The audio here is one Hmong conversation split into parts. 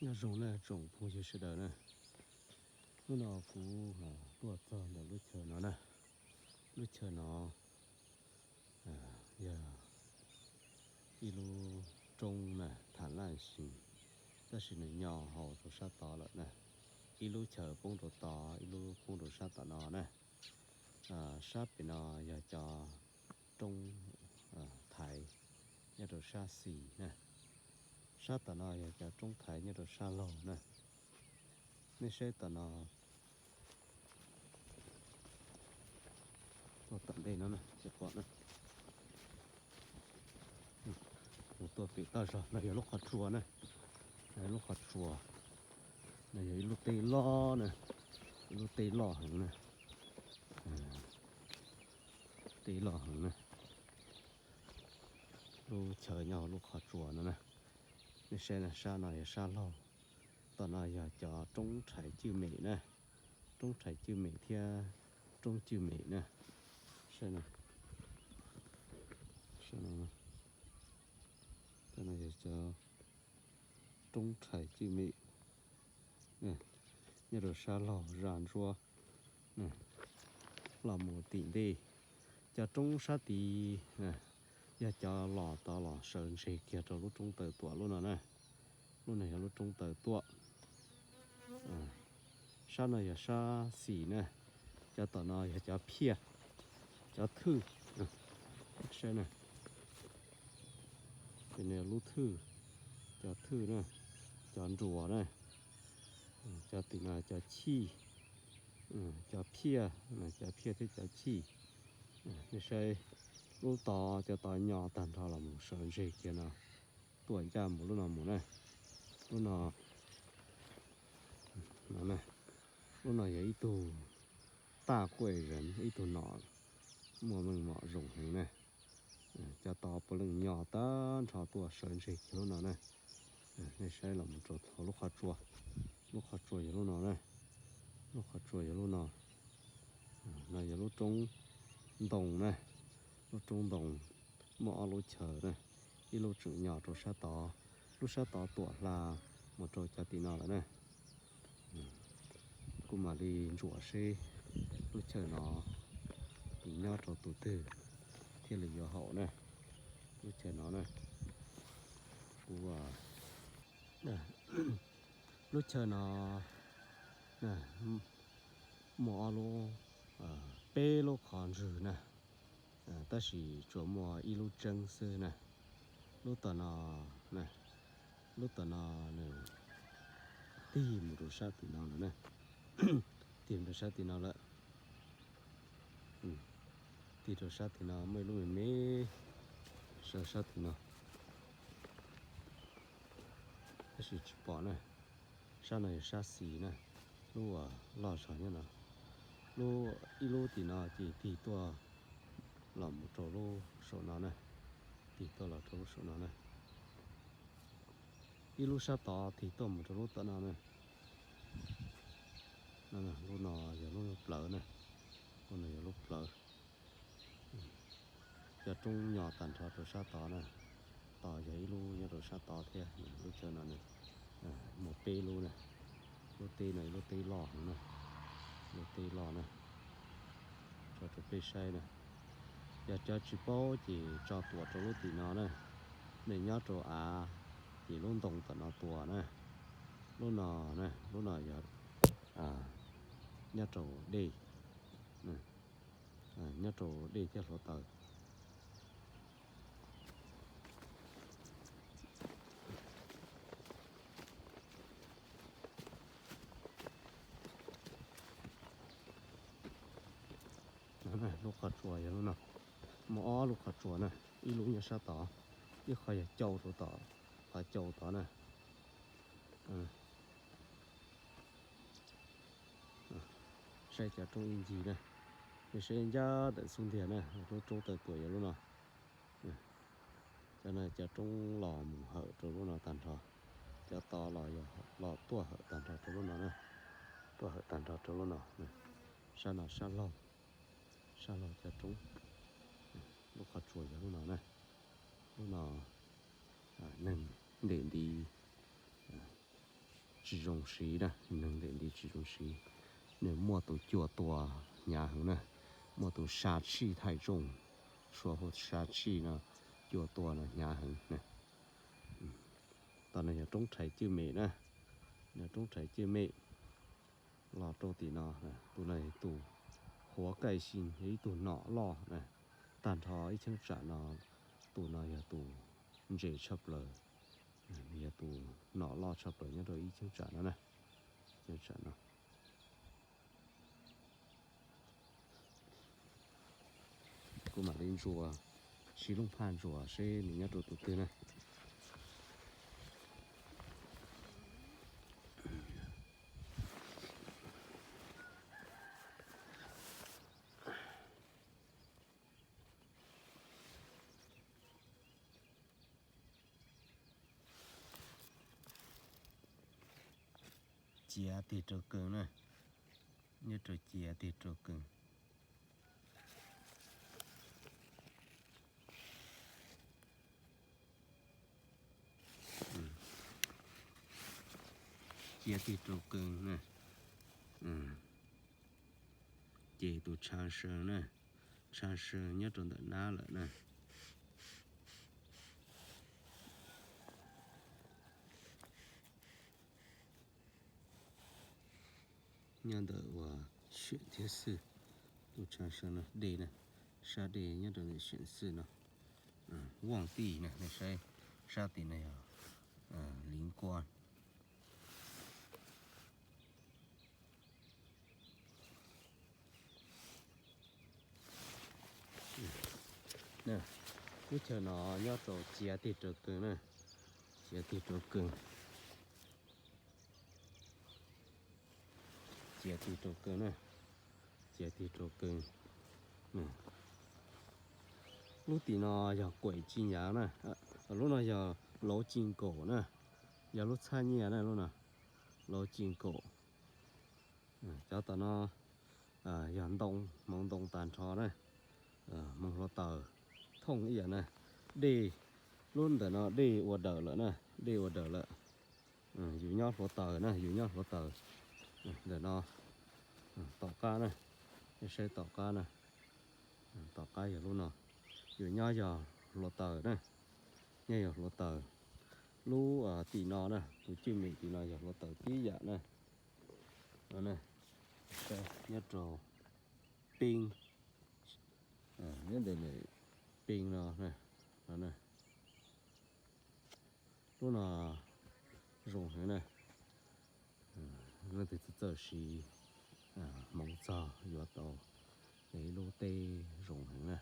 Nyob zoo na tsoom phooj ywg sawv daws na, hnub no kuv tuaj txog ntawm lub chaw no na. Lub chaw no yog ib lub roob na, tham laj xis, tab sis nws nyo hauv rau sab tod lawm na. Ib lub chaw poob rau tod, ib lub poob rau sab tom no na. Sab pem no yog cov roob thaiv nyob rau sab xis na. Sab tom no yog cov roob thaiv nyob rau sab laug na. Nej saib tom no, tom ntej no na, mus tuaj pem toj zog no yog lub qhov tsua na. Lub qhov tsua no yog ib lub teb loj na, ib lub teb loj heev na, teb loj heev na. Lub chaw nyob hauv lub qhov tsua no na. Nej saib na, sab no yog sab laug, tom no yog cov roob rhais cwj mem na, roob rhais cwj mem thiab roob cwj mem na. Saib, saib no, cov no yog cov roob rhais cwj mem nyob rau sab laug zaj ntsuab los mus tim ntej. Cov roob sab tid yog cov los tod los sawv ntseg kiag rau lub roob taw tuam lub no na. Lub no yog lub roob taw tuam. Sab no yog sab xis na. Cov tom no yog cov phiaj, cov thwj. Saib na, lub thwj, cov thwj na, cov nruas na, cov tim no cov chij, cov phiaj, cov phiaj thiab cov chij. Nej saib, lub tod cov tod nyo tag nrho los mus sawv ntseg kiag no, tuaj ncaj mus lub no mus na. Lub no, lub no yog ib tug taj quaj zeev, ib tug nom muaj meej mom zoo heev na. Cov tod puav leej nyo tag nrho tuaj sawv ntseg kiag lub no na. Nej saib los mus rau lub qhov tsua, lub qhov tsua yog lub no na. Lub qhov tsua yog lub no, no yog lub roob ntoo na. Lub roob ntoo muaj ob lub chaw na, ib lub tseem nyo rau sab tod, lub sab tod tuam hla mus rau cov tim no lawm na. Kuv mam li ntsuam seb lub chaw no nyob rau tus twg thiaj li yuav haum na. Lub chaw no na, kuv, lub chaw no muaj ob lub, peb lub qhov ntswg na, tab sis tsuas muaj ib lub tseeb xwb na. Lub tom no, lub tom no nws tig mus rau sab tim no lawm na. Tig mus rau sab tim no lawm. Tig rau sab tim no muaj ib lub me me sab, sab tim no, tab sis tsis pom na. Sab no yog sab xis na, lub uas loj zog nyob no. Lub, ib lub tim no ces tig tuaj los mus rau lub saum no na, tig tuaj los rau lub saum no na. Ib lub sab tod tig tuaj mus rau lub tom no na. Lub no yog lub plawv na, lub no yog lub plawv. Cov roob nyo tag nrho rau sab tod na, tod yog ib lub nyob rau sab tod thiab. Lub chaw no muaj peb lub na, lub teb no ib lub teb loj heev na, lub teb loj na, tso rau peb saib na. Yog cov tsis paub ces tso tuam rau lub tim no na, nws nyob rau av, ces lub ntoo tom no tuam na. Lub no na, lub no yog nyob rau dej, nyob rau dej thiab hluav taws. Lub qhov tsua yog lub no, muaj ob lub qhov tsua na, ib lub nyob sab tod, ib qho yog cau rau tom, qhov cau tod na. Saib cov roob ib ncig na, nej saib ncaj ntawm xub ntiag na, lub roob taw tuam yog lub no. Cov no cov roob los mus hawm rau lub no tag nrho, cov tod los, los tuaj hawm tag nrho rau lub no na, tuaj hawm tag nrho rau lub no. Sab no sab laug, sab laug cov roob, lub qhov tsua yog lub no na, lub no neeg ntes ntiv, tsis zoo siv na, neeg ntawm ntiv tsis zoo siv. Nws muaj tus cua tua hnyav heev na, muaj tus sa tshij thaij tsooj, suav hu sa tshij no, cua tua no hnyav heev na. Tom no yog roob rhais cwj mem na, yog roob rhais cwj mem. Los rau tim no, tus no tus huav kaij xi, yog ib tug nom loj na. Tag nrho ib cheeb tsam no, tus no yog tus ntse tshaj plaws, yog tus nom loj tshaj plaws nyob rau ib cheeb tsam no na. Cheeb tsam no kuv mam li ntsuas, sib looj phaj ntsuas seb nws nyob rau tus twg na. Ciav tig rau kawg na, nyob rau ciav tig rau kawg. Ciav tig rau kawg na. Ces tus tsha saw na, tsha saw nyob rau ntawm nab lawm na. Nyob ntawm uas xyem thiab xwj, tus tsha saw no dej na, sab dej nyob rau ntawm xyem xwj no. Vooj tij na, nej saib sab tim no yog liv nkuaj. Lub chaw no nyob rau ciav tig rau kawg na, ciav tig rau kawg. Ciav tig rau kawg na, ciav tig rau kawg. Lub tim no yog kuaim ci nyav na, lub no yog lauv ci nkaum na, yog lub txhab nyiaj na lub no, lauv ci nkaum. Cov tom no yog ntoo, hmoov ntoo tag nrho na, hmoov hluav taws thooj ib yam na. Dej, lub ntawm no dej ua dawm lawm na, dej ua dawm lawm. Yus nyob hluav taws na, yus nyob hluav taws. Ntawm no tom qab na, nej saib tom qab na, tom qab yog lub no, yus nyob yog hluav taws na, nyob yog hluav taws. Lub tim no na, tus cwj mem tim no yog hluav taws tib yam na. Nyob rau peeb, nyob ntawm peeb no, lub no zoo heev na. Leej twg txawj txawj siv hmoov txog yuav tau ib lub teb zoo heev na,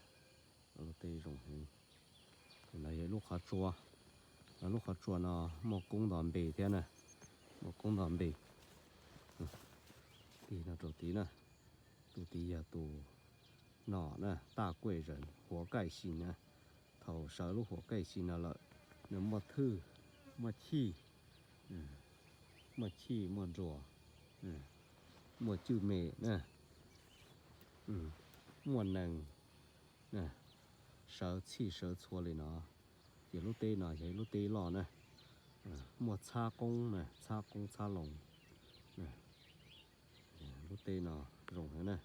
lub teb zoo heev. Lawv yog ib lub qhov tsua, lub qhov tsua no muaj koob nto npe thiab na, muaj koob nto npe. Tig no rau tid na, tus tid yog tus nom na, taj kuej zees huav kaij xi na. Thaum sawv lub huav kaij xi no lawm, nws muaj thwj, muaj chij, muaj chij muaj nruas, muaj cwj mem na, muaj nees, sawv txhij sawv txhua li no. Ces lub teb no yog ib lub teb loj na, muaj txhab qoob na, txhab qoob txhab loo. Lub teb no zoo heev na.